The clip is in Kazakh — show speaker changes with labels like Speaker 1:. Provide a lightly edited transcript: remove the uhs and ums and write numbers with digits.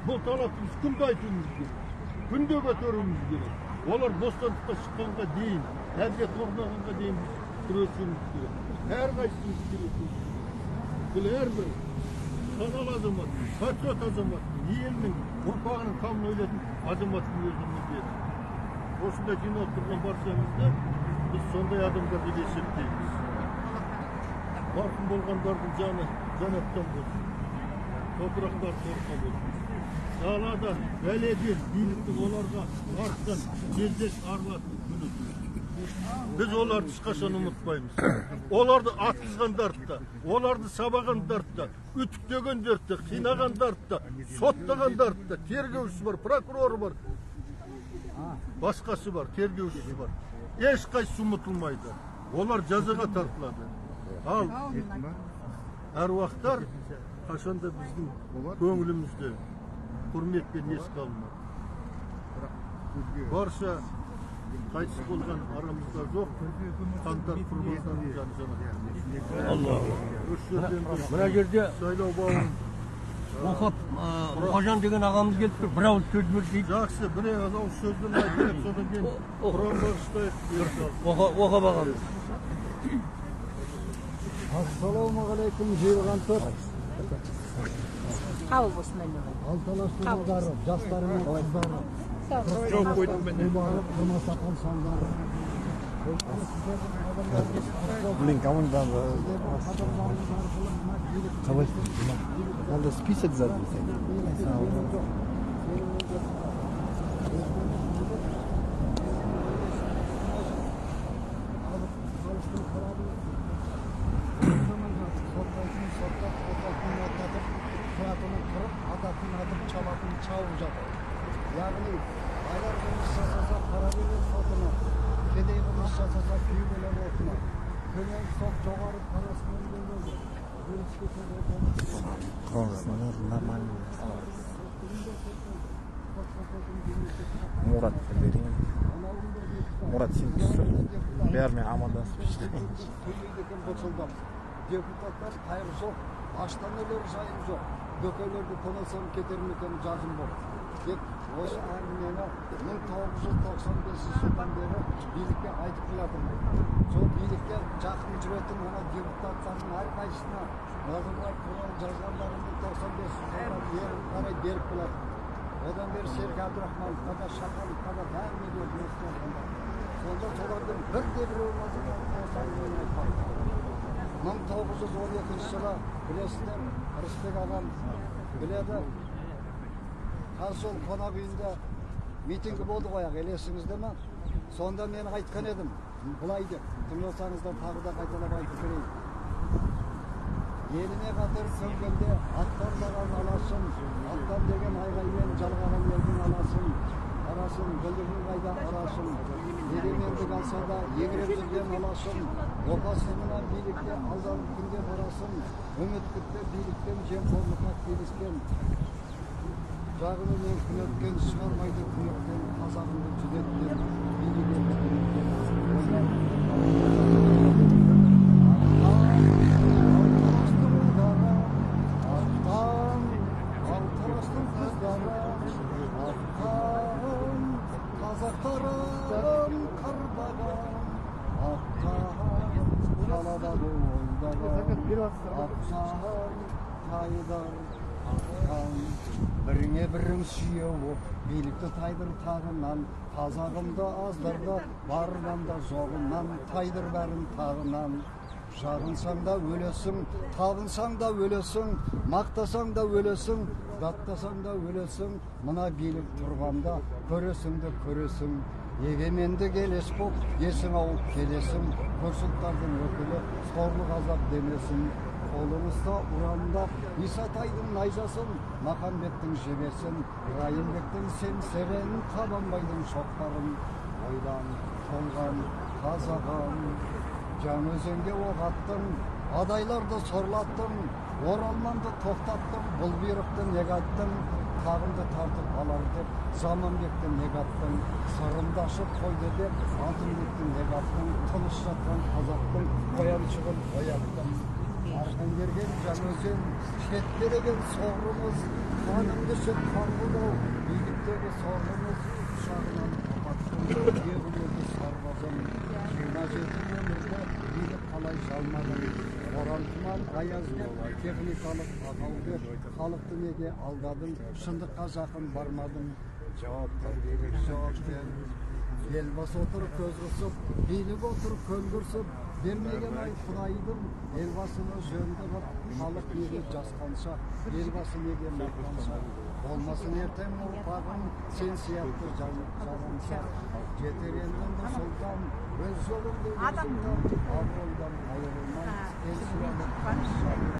Speaker 1: Бұл талапты біз күнде айтуымыз керек, күнде көтеруіміз керек. Олар бостандыққа шыққанға дейін, әділет орнағанға дейін біз күресуіміз керек. Әрқайсымыз күресуіміз керек. Бұл әрбір саналы азаматтың, патриот азаматтың, елінің, ұрпағының қамын ойлайтын азаматтың өзінің міндеті. Осында жиналып тұрған баршамызды біз сондай адамдар деп есептейміз. Марқұм болғандардың жаны жәннаттан болсын, топырақтары торқа болсын. Далада бәледен, биліктің оларға артқан тездет арылатын күні. Біз оларды ешқашан ұмытпаймыз. Оларды атқызғандарды да, оларды сабағандарды да, үтіктегендерді де, қинағандарды да, соттағандарды да, тергеушісі бар, прокуроры бар, басқасы бар, тергеушісі бар. Ешқайсысы ұмытылмайды. Олар жазаға тартылады. Ал әруақтар қашанда біздің көңілімізде құрметпен еске алынады. Барша қайтыс болған арамызда жоқ, қаңтар құрбандарының жаны жанат.
Speaker 2: Алла.
Speaker 1: Осы жерден
Speaker 2: Мына жерде
Speaker 1: сайлау бауын
Speaker 2: Оқап Мұқажан деген ағамыз келіп тұр, бір ауыз сөз бер дейді.
Speaker 1: Жақсы, бір ауыз сөзбен айтайық, содан кейін Құран бағыштайық.
Speaker 2: Оқап ағамыз.
Speaker 3: Ассалаумағалейкум, жиылған топ.
Speaker 4: Қабыл болсын әлеумет.
Speaker 3: Алты алаштың ұлдары, жастары мен қыздары.
Speaker 1: Жоқ қойдым мен.
Speaker 3: Ұлдары, құрма сақал шалдары.
Speaker 5: Блин, кому надо? Надо список забить.
Speaker 3: Яғни байлар қылмыс жасаса пара берер сотына, кедей қылмыс жасаса күйіп өлер отына. Төмен сот жоғары парасымен бөледі.
Speaker 5: Нормально. Мурат берейін. Мурат, сен түсір. Бәрімен амандасып
Speaker 3: Сөйлейді екен бытылдап. Депутаттар қайыр жоқ, аштан өлер жайым жоқ. Дөкейлерді тонасам кетер ме екен жазым болып. Деп осы әңгімені 1995 жылдан бері билікке айтып келатырмын. Сол билікке жақын жүретін ана депутаттардың әрқайсысына Назарбаев туралы жазғандарымды 95 жылдан бері қарай беріп келатырмын. Одан бері Серік Әбдірахмановқа да, Шақановқа да бәріне бердім осы жазғандар. Сонда солардың бірде біреуі Назарбаев осы әңгімені айтпады. 1912 жылы білесіздер, Рысбек ағам біледі. Қазжол қонақ үйінде митингі болды ғой, ақ, елесіңізде ме? Сонда мен айтқан едім, былай деп, тыңдасаңыздар тағы да қайталап айтып берейін. Еліне қатер сөнгенде аттандаған алашым, аттан деген айғаймен жалғаған елдің аласын, арасын, бүлдігің қайда арашым, егемендік алса да еңіреп жүрген алашым, опасыз мына билікте алданып күнде барасың, үміт күтті биліктен жемқорлыққа келіскен, жағынымен күнеткен шығармайды күнектен, қазағымды жүдеткен, билік елді күнеткен. Ақтан, Алталаштың қыздары, ақтан, қазақтарым қырдаған, ақтан, қаладағы ойдаған, ақтан, тайдар, ақтан. Біріңе бірің сүйеу боп, билікті тайдыр тағынан, қазағымды аздырды, барынан да жоғынан, тайдыр бәрін тағынан. Жағынсаң да өлесің, табынсаң да өлесің, мақтасаң да өлесің, даттасаң да өлесің, мына билік тұрғанда көресің де көресің. Егемендік елес боп, есің ауып келесің, көрші ұлттардың өкілі сорлы қазақ демесін. Қолыңызда ұрандап, Исатайдың найзасын, Махамбеттің жебесін, Райымбектің семсерін, Қабанбайдың шоқпарын. Ойлан, толған қазағым, Жаңаөзенге оқ аттың, адайларды сорлаттың, оралманды тоқтаттың, бұл бұйрықты неге айттың, тағымды тартып алар деп, Заманбекті неге аттың, сырымды ашып қойды деп, Алтынбекті неге аттың, тыныш жатқан қазақтың қояншығын ояттың. Арқан берген Жаңаөзен, шетке деген соғрымыз, Қанымды ішіп қан қылды-ау биліктегі сорлымыз. Ұшағынан апаттың егіледі сарбазым. 27 өмірді билік қалай жалмадың? Боран, тұман, аяз деп, техникалық ақау деп, халықты неге алдадың? Шындыққа жақын бармадың. Жауап бер, жауап бер. Елбасы отыр көз қысып, билік отыр көл күрсіп. Бермеген ай құдайдың елбасыны жөнді қып. Халық неге жасқаншақ, елбасы неге мақтаншақ? Болмасын ертең ұрпағың сен сияқты жалғаншақ. Жетер енді, Нұрсұлтан, өз жолыңды өзің тап, абыройдан айырылмай, ел сұрады.